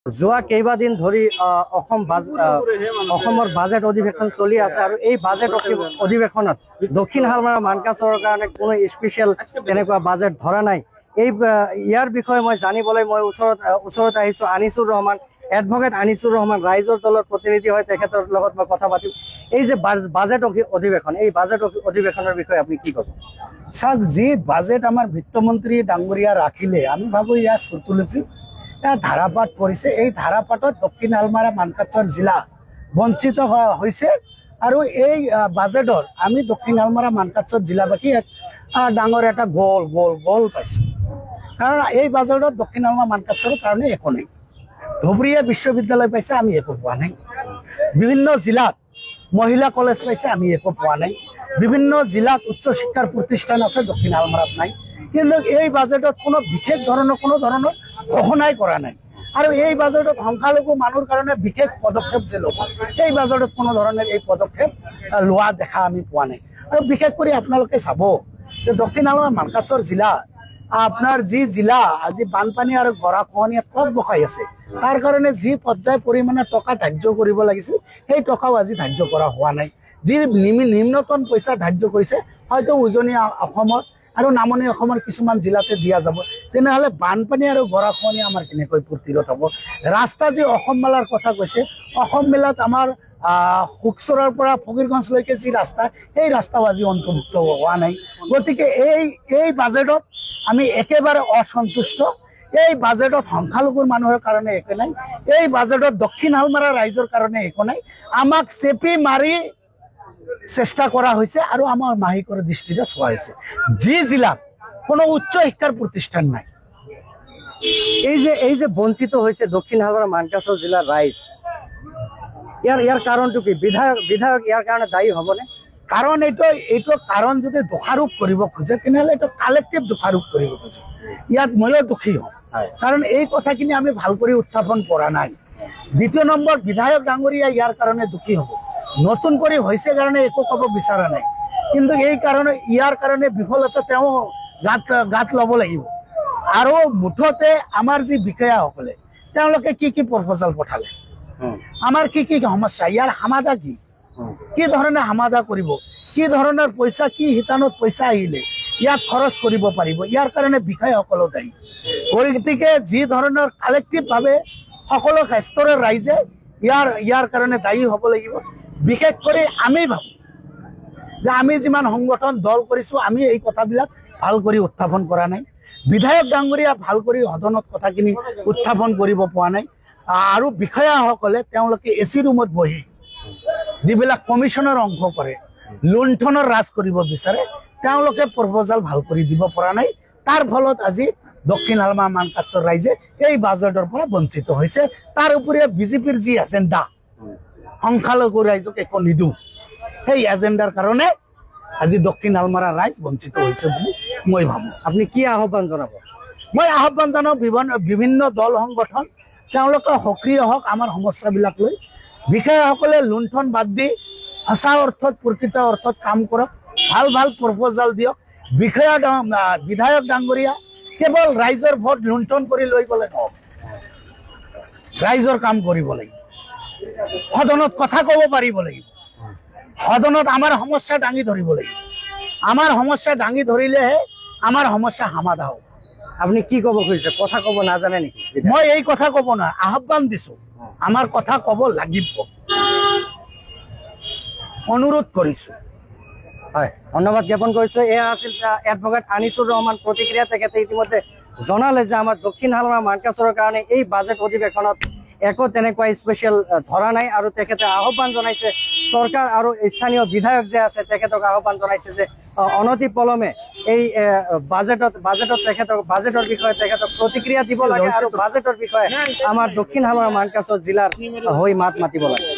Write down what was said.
যোৱা কেইবাদিন ধৰি অসমৰ বাজেট অধিৱেশন চলি আছে আৰু এই বাজেট অধিৱেশনত দক্ষিণ শালমাৰা মানকাচৰৰ কাৰণে কোনো স্পেচিয়েল তেনেকুৱা বাজেট ধৰা নাই। ইয়াৰ বিষয়ে মই জানিবলৈ মই ওচৰত আহিছোঁ। আনিছুৰ ৰহমান, এডভকেট আনিছুৰ ৰহমান ৰাইজৰ দলৰ প্ৰতিনিধি হয়, তেখেতৰ লগত মই কথা পাতিম। এই যে বাজেট অধিৱেশন, এই বাজেট অধিৱেশনৰ বিষয়ে আপুনি কি ক'ব? চাওক, যি বাজেট আমাৰ বিত্তমন্ত্ৰী ডাঙৰীয়া ৰাখিলে, আমি ভাবোঁ ইয়াৰ শ্ৰুতলিপি, ইয়াৰ ধাৰাপাত কৰিছে। এই ধাৰাপাতত দক্ষিণ শালমাৰা মানকাচৰ জিলা বঞ্চিত হৈছে আৰু এই বাজেটৰ আমি দক্ষিণ শালমাৰা মানকাচৰ জিলাবাসী এক ডাঙৰ এটা গ'ল গ'ল গ'ল পাইছোঁ। কাৰণ এই বাজেটত দক্ষিণ শালমাৰা মানকাচৰৰ কাৰণে একো নাই। ধুবুৰীয়া বিশ্ববিদ্যালয় পাইছে, আমি একো পোৱা নাই। বিভিন্ন জিলাত মহিলা কলেজ পাইছে, আমি একো পোৱা নাই। বিভিন্ন জিলাত উচ্চ শিক্ষাৰ প্ৰতিষ্ঠান আছে, দক্ষিণ শালমাৰাত নাই। কিন্তু এই বাজেটত কোনো বিশেষ ধৰণৰ কোনো ধৰণৰ ঘোষণাই কৰা নাই। আৰু এই বাজেটত সংখ্যালঘু মানুহৰ কাৰণে বিশেষ পদক্ষেপ যে ল'ব, এই বাজেটত কোনো ধৰণৰ এই পদক্ষেপ লোৱা দেখা আমি পোৱা নাই। আৰু বিশেষ কৰি আপোনালোকে চাব যে দক্ষিণ শালমাৰা মানকাচৰ জিলা, আপোনাৰ যি জিলা আজি বানপানী আৰু গৰাখহনীয়াত ককবকাই আছে, তাৰ কাৰণে যি পৰ্যায় পৰিমাণৰ টকা ধাৰ্য কৰিব লাগিছিল, সেই টকাও আজি ধাৰ্য কৰা হোৱা নাই। যি নিম্নতম পইচা ধাৰ্য কৰিছে, হয়তো উজনি অসমত আৰু নামনি অসমৰ কিছুমান জিলাতে দিয়া যাব। তেনেহ'লে বানপানী আৰু গৰাখহনীয়া আমাৰ কেনেকৈ প্ৰতিৰোধ হ'ব? ৰাস্তা যি অসম মেলাৰ কথা কৈছে, অসম মেলাত আমাৰ সুখচৰৰ পৰা ফকীৰগঞ্জলৈকে যি ৰাস্তা, সেই ৰাস্তাও আজি অন্তৰ্ভুক্ত হোৱা নাই। গতিকে এই বাজেটত আমি একেবাৰে অসন্তুষ্ট। এই বাজেটত সংখ্যালঘুৰ মানুহৰ কাৰণে একো নাই। এই বাজেটত দক্ষিণ শালমাৰা ৰাইজৰ কাৰণে একো নাই। আমাক চেপি মাৰি চেষ্টা কৰা হৈছে আৰু আমাৰ মাহিকৰ দৃষ্টিৰে চোৱা হৈছে। যি জিলাত কোনো উচ্চ শিক্ষাৰ প্ৰতিষ্ঠান নাই। এই যে বঞ্চিত হৈছে দক্ষিণ শালমাৰা মানকাচৰ জিলাৰ ৰাইজ, ইয়াৰ কাৰণটো কি? বিধায়ক ইয়াৰ কাৰণে দায়ী হ'বনে? কাৰণ এইটো কাৰণ যদি দোষাৰোপ কৰিব খোজে, তেনেহ'লে এইটো কালেক্টিভ দোষাৰোপ কৰিব খোজে। ইয়াত ময়ো দোষী হ'ম, কাৰণ এই কথাখিনি আমি ভাল কৰি উত্থাপন কৰা নাই। দ্বিতীয় নম্বৰ, বিধায়ক ডাঙৰীয়া ইয়াৰ কাৰণে দোষী হ'ব। নতুন কৰি হৈছে কাৰণে একো ক'ব বিচৰা নাই, কিন্তু এই কাৰণে ইয়াৰ কাৰণে বিফলতা তেওঁ গাত ল'ব লাগিব। আৰু মুঠতে আমাৰ যি বিষয়াসকলে, তেওঁলোকে কি কি প্ৰপ'জাল পঠালে, আমাৰ কি কি সমস্যা, ইয়াৰ সমাধা কি, কি ধৰণে সমাধা কৰিব, কি ধৰণৰ পইচা, কি শিতানত পইচা আহিলে ইয়াত খৰচ কৰিব পাৰিব, ইয়াৰ কাৰণে বিষয়াসকলো দায়ী। গতিকে যি ধৰণৰ কালেক্টিভভাৱে সকলো ক্ষেত্ৰৰ ৰাইজে ইয়াৰ কাৰণে দায়ী হ'ব লাগিব। বিশেষ কৰি আমি ভাবোঁ যে আমি যিমান সংগঠন দল কৰিছোঁ, আমি এই কথাবিলাক ভাল কৰি উত্থাপন কৰা নাই। বিধায়ক ডাঙৰীয়া ভাল কৰি সদনত কথাখিনি উত্থাপন কৰিব পৰা নাই। আৰু বিষয়াসকলে তেওঁলোকে এ চি ৰুমত বহি যিবিলাক কমিশ্যনৰ অংশ কৰে, লুণ্ঠনৰ ৰাজ কৰিব বিচাৰে, তেওঁলোকে প্ৰপ'জাল ভাল কৰি দিব পৰা নাই। তাৰ ফলত আজি দক্ষিণ শালমা মানকাচৰ ৰাইজে এই বাজেটৰ পৰা বঞ্চিত হৈছে। তাৰ উপৰি বিজেপিৰ যি এজেণ্ডা, সংখ্যালঘু ৰাইজক একো নিদিওঁ, সেই এজেণ্ডাৰ কাৰণে আজি দক্ষিণ শালমাৰা ৰাইজ বঞ্চিত হৈছে বুলি মই ভাবোঁ। আপুনি কি আহ্বান জনাব? মই আহ্বান জনাওঁ, বিভিন্ন বিভিন্ন দল সংগঠন তেওঁলোকে সক্ৰিয় হওক আমাৰ সমস্যাবিলাক লৈ। বিষয়াসকলে লুণ্ঠন বাদ দি সঁচা অৰ্থত, প্ৰকৃত অৰ্থত কাম কৰক, ভাল ভাল প্ৰপ'জাল দিয়ক। বিধায়ক ডাঙৰীয়া কেৱল ৰাইজৰ ভোট লুণ্ঠন কৰি লৈ গ'লে নহ'ব, ৰাইজৰ কাম কৰিব লাগিব, সদনত কথা ক'ব পাৰিব লাগিব, সদনত আমাৰ সমস্যা দাঙি ধৰিব লাগিব। আমাৰ সমস্যা দাঙি ধৰিলেহে আমাৰ সমস্যা সমাধা হ'ব। আপুনি কি ক'ব খুজিছে? কথা ক'ব নাজানে নেকি? মই এই কথা ক'ব নোৱাৰো, আহ্বান দিছো, আমাৰ কথা ক'ব লাগিব, অনুৰোধ কৰিছো। হয়, ধন্যবাদ জ্ঞাপন কৰিছো। এয়া আছিল এডভকেট আনিছুৰ ৰহমান প্ৰতিক্ৰিয়া। তেখেতে ইতিমধ্যে জনালে যে আমাৰ দক্ষিণ শালমাৰা মানকাচৰৰ কাৰণে এই বাজেট অধিৱেশনত একো তেনেকুৱা স্পেচিয়েল ধৰা নাই। আৰু তেখেতে আহ্বান জনাইছে চৰকাৰ আৰু স্থানীয় বিধায়ক যে আছে, তেখেতক আহ্বান জনাইছে যে অনতি পলমে এই বাজেটত তেখেতক বাজেটৰ বিষয়ে তেখেতক প্ৰতিক্ৰিয়া দিব লাগে আৰু বাজেটৰ বিষয়ে আমাৰ দক্ষিণ শালমাৰা মানকাচৰ জিলাৰ হৈ মাত মাতিব লাগে।